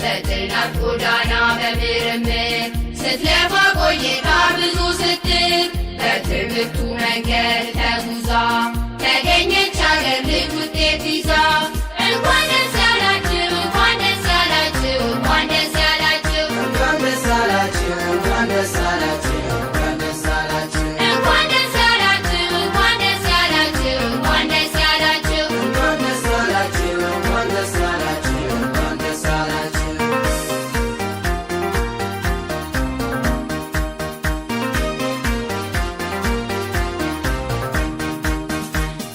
በጥናት ጎዳና በምርምር ስትለፋ ቆይታ ብዙ ስትል በትምህርቱ መንገድ ተጉዛ ተገኘች አገር ልጅ ውጤት ይዛ። እንኳን ደስ ያላችሁ፣ እንኳን ደስ ያላችሁ፣ እንኳን ደስ ያላችሁ። እንኳን ደስ አላችሁ፣ እንኳን ደስ አላችሁ፣ እንኳን ደስ አላችሁ። እንኳን ደስ ያላችሁ፣ እንኳን ደስ ያላችሁ፣ እንኳን ደስ ያላችሁ። እንኳን ደስ አላችሁ፣ እንኳን ደስ አላችሁ፣ እንኳን ደስ አላችሁ።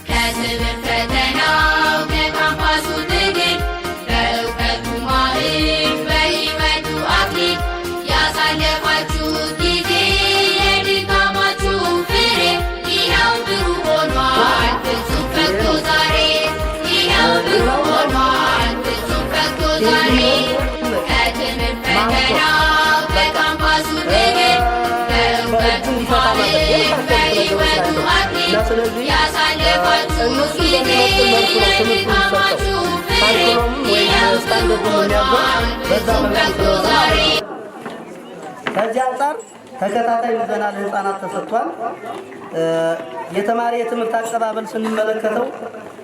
ከትምህርት ፈተናው ከካምፓሱ ትግል በእውቀቱ ማዕድ በሕይወቱ አክሊል ያሳለፋችሁት ጊዜ የድካማችሁ ፍሬ ይኸው ብሩህ ሆኗል ፍጹም ፈክቶ ዛሬ። ይኸው ብሩህ ሆኗል ፍጹም ፈክቶ ዛሬ። ከትምህርት ፈተናው ከካምፓሱ ትግል በእውቀቱ ማዕድ በሕይወቱ አክሊል ያሳለፋችሁት ጊዜ የድካማችሁ ፍሬ ይኸው ብሩህ ሆኗል ፍጹም ፈክቶ ዛሬ። ከዚህ አንጻር ተከታታይ ምዘና ለህፃናት ተሰጥቷል። የተማሪ የትምህርት አቀባበል ስንመለከተው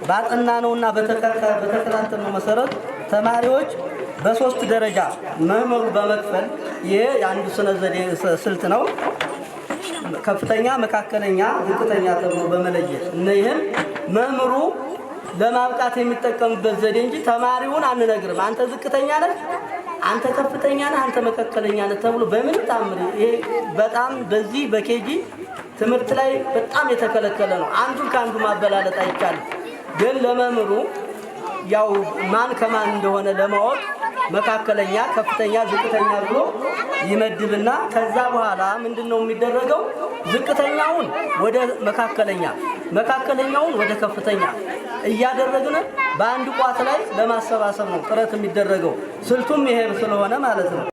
ባጠናነውና በተከታተልነው መሰረት ተማሪዎች በሶስት ደረጃ መምህሩ በመክፈል፣ ይሄ የአንዱ ስነ ዘዴ ስልት ነው። ከፍተኛ፣ መካከለኛ፣ ዝቅተኛ ተብሎ በመለየት እነይህም መምህሩ ለማብቃት የሚጠቀምበት ዘዴ እንጂ ተማሪውን አንነግርም። አንተ ዝቅተኛ ነህ፣ አንተ ከፍተኛ ነህ፣ አንተ መካከለኛ ነህ ተብሎ በምን ታምር፣ ይሄ በጣም በዚህ በ KG ትምህርት ላይ በጣም የተከለከለ ነው። አንዱን ከአንዱ ማበላለጥ አይቻልም። ግን ለመምህሩ ያው ማን ከማን እንደሆነ ለማወቅ መካከለኛ፣ ከፍተኛ፣ ዝቅተኛ ብሎ ይመድብና ከዛ በኋላ ምንድን ነው የሚደረገው? ዝቅተኛውን ወደ መካከለኛ፣ መካከለኛውን ወደ ከፍተኛ እያደረግን በአንድ ቋት ላይ ለማሰባሰብ ነው ጥረት የሚደረገው። ስልቱም ይሄ ስለሆነ ማለት ነው።